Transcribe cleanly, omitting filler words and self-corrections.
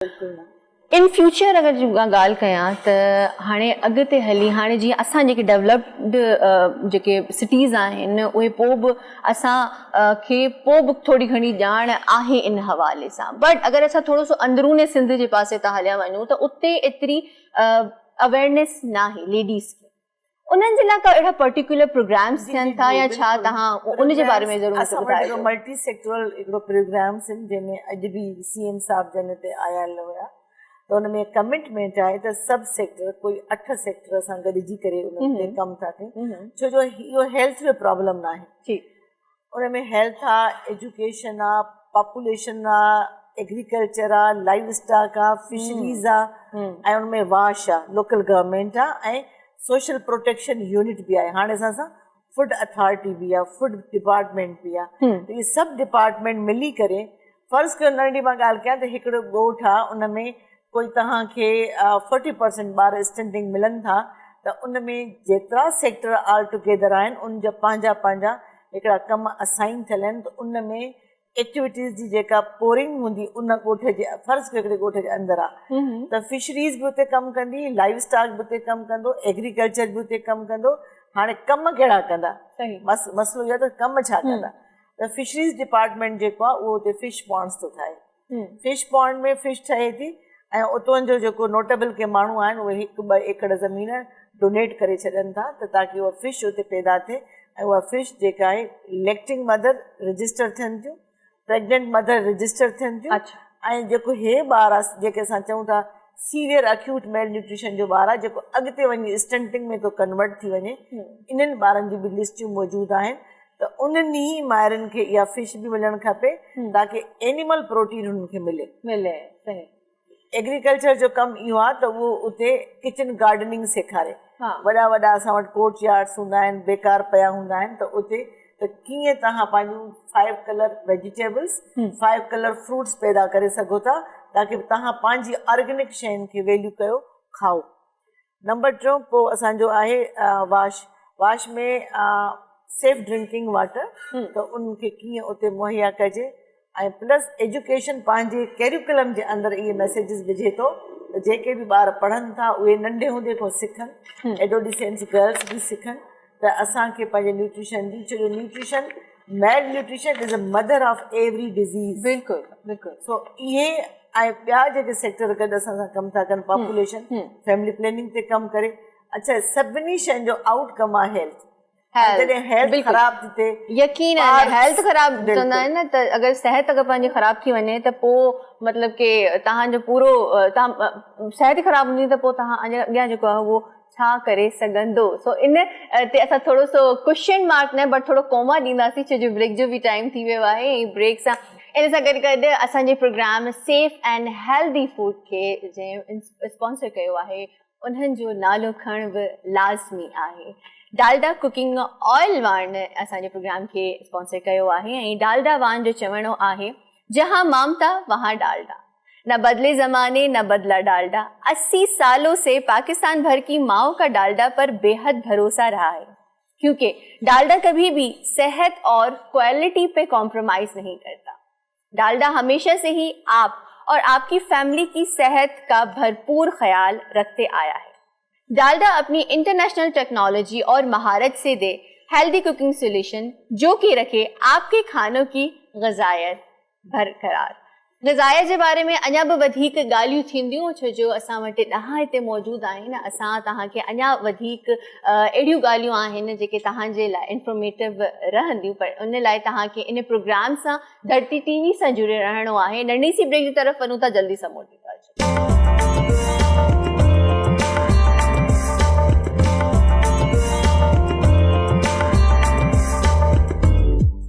بلڪل نه. ان فيوچر اگر جي ڳالهه ڪيان ته هاڻي اڳتي هلي هاڻي جيئن اسان جيڪي ڊولپڊ جيڪي سٽيز آهن اهي پوء به اسان کي پوء به ٿوري گهڻي ڄاڻ آهي ان حوالي سان بٽ اگر اسان ٿورو سو اندرون سنڌ جي پاسي تان هليا وڃون ته اتي ايتري اويرنيس ناهي ليڊيز کي انهن جي لاء ڪا اهڙا پرٽيڪيولر پروگرامز ٿين ٿا يا ڇا توهان ان جي باري ۾ ضرور مونکي ٻڌائجو. ملٽي سيڪٽورل هڪڙو پروگرامز آهن جنهن ۾ اڄ به سي ايم صاحب جن هتي آيل هيا ته ان ۾ ڪمٽمينٽ آهي ته سڀ سيڪٽر ڪوئي 8 سيڪٽر اسان گڏجي ڪري ان تي ڪم ٿا ڪيون ڇو جو اهو هيلٿ جو پرابلم ناهي ان ۾ هيلٿ آ، ايجوڪيشن آ، پاپوليشن آ، ايگريڪلچر آ، لائيو اسٽاڪ آ، فشريز آ ۽ ان ۾ واش آ، لوڪل گورنمينٽ آ ۽ سوشل پروٽيڪشن يونٽ به آهي. هاڻي اسان سان فوڊ اٿارٽي به آ، فوڊ ڊپارٽمينٽ به آ ته اهي سڀ ڊپارٽمينٽ ملي ڪري فرض ڪيو ننڍي مان ڳالهه ڪيان ته هڪڙو ڳوٺ آ ان ۾ ڪوئي توهان کي فورٽي پرسنٽ ٻار اسٽنٽنگ ملن ٿا ته ان ۾ جيترا سيڪٽر آل ٽوگيدر آهن ان جا پنهنجا پنهنجا هڪڙا ڪم اسائن ٿيل آهن ته ان ۾ ايڪٽيوٽيز جي جيڪا پورنگ هوندي ان ڳوٺ جي فرض ڪيو هڪڙي ڳوٺ جي اندر آ ته فشريز به اتي ڪم ڪندي لائيو اسٽاڪ به اتي ڪم ڪندو ايگريڪلچر به اتي ڪم ڪندو هاڻي ڪم ڪهڙا ڪندا مسئلو اهو آهي ته ڪم ڇا ڪندا ته فشريز ڊپارٽمينٽ جيڪو آهي اهو اتي فش پونڊس ٿو ٺاهي. فش پونڊ ۾ فش ٺهي ٿي ۽ اتون جو جيڪو نوٽيبل ڪي ماڻهو آهن اهي هڪ ٻه ايڪڙ زمين ڊونيٽ ڪري ڇڏن ٿا ته تاڪي اها فش اتي پيدا ٿئي ۽ اها فش جيڪا آهي ليڪٽنگ مدر رجسٽر ٿين ٿيون پريگننٽ مدر رجسٽر ٿين ٿيون ۽ جيڪو هي ٻار آهي جيڪي اسان چئون ٿا سيويئر اڪيوٽ ميل نيوٽريشن جو ٻار آهي جيڪو اڳتي وڃي اسٽنٽنگ ۾ ٿو ڪنورٽ ٿي وڃي انهن ٻارن جي به لسٽيون موجود آهن ته انهن ئي مائرن کي اها فش به ملڻ کپي تاڪه اينيمل پروٽين انهن کي ملي. ملي صحيح. ايگريڪلچر جو ڪم اهو آهي ته اهو اتي ڪچن گارڊننگ سيکاري. وڏا وڏا اسان وٽ ڪورٽ يارڊس هوندا آهن بيڪار پيا هوندا آهن ته اتي ته ڪيئن توهان پنهنجون 5 ڪلر ويجيٽيبلس 5 ڪلر فروٽس پيدا ڪري سگهو ٿا تاڪه توهان پنهنجي آرگينڪ شين کي ويليو ڪيو کائو. نمبر ٽيون پوء اسان جو آهي wash wash ۾ safe drinking water ته ان کي ڪيئن اتي مهيا ڪجي ۽ پلس ايجوڪيشن پنهنجي ڪيريڪولم جي اندر اهي ميسيجز وجهي ٿو ته جيڪي به ٻار پڙهن ٿا اهي ننڍي هوندي کان سکن ايڊوليسينس گرلس به سکن ته اسان کي پنهنجي نيوٽريشن جي ڇو جو nutrition malnutrition is a mother of every disease. بلڪل بلڪل. سو اهي ۽ ٻيا جيڪي سيڪٽر گڏ اسان سان ڪم ٿا ڪن پاپوليشن فيملي پلاننگ تي ڪم ڪري اڇا سڀني شين جو آئوٽ ڪم آهي هيلٿ جڏهن هيلٿ خراب ٿي ٿئي يقين آهي هيلٿ خراب چوندا آهن نه ته اگر صحت اگر پنهنجي خراب ٿي وڃي ته پوء مطلب ڪي تهان جو پورو تهان صحت خراب هوندي ته پوء تهان اڳيان جيڪو آهي اهو ڇا ڪري سگهندو سو ان تي اسان ٿورو سو ڪوشچن مارڪ نه بٽ ٿورو ڪوما ڏينداسين ڇو جو بريڪ جو به ٽائيم ٿي ويو آهي ۽ بريڪ سان ان سان گڏ گڏ اسان جي programme safe and healthy food کي جنهن اسپانسر ڪيو آهي انهن جو نالو کڻڻ به لازمي آهي ڊالڊا ڪوڪنگ آئل وارن اسان جي پروگرام کي اسپانسر ڪيو آهي ۽ ڊالڊا وارن جو چوڻو آهي جهان مامتا وهان ڊالڊا نه بدلي زماني نه بدلا ڊالڊا 80 سالو سي پاڪستان ڀر ڪي مائون ڪا ڊالڊا پر بيحد ڀروسا رها هي ڪيونڪه ڊالڊا ڪڀي ڀي صحت اور ڪوالٽي پي ڪمپرومائز نهين ڪرتا ڊالڊا هميشه سي هي آپ اور آپ ڪي فيملي ڪي صحت ڪا ڀرپور خيال رکتي آيا هي ڊالڊا اپني انٽرنيشنل ٽيڪنالاجي اور مهارت سي the healthy cooking solution جو ڪي رکي آپ ڪي کانو ڪي غذائيت برقرار. غذائيت جي باري ۾ اڃا به وڌيڪ ڳالهيون ٿينديون ڇو جو اسان وٽ ڏاها هتي موجود آهن اسان توهان کي اڃا وڌيڪ اهڙيون ڳالهيون آهن جيڪي توهان جي لاء انفارميٽو رهنديون پر ان لاء توهان کي ان پروگرام سان ڌرتي ٽي وي سان جڙي رهڻو آهي ننڍي سي بريڪ جي طرف وڃون ٿا جلدي سان موٽي.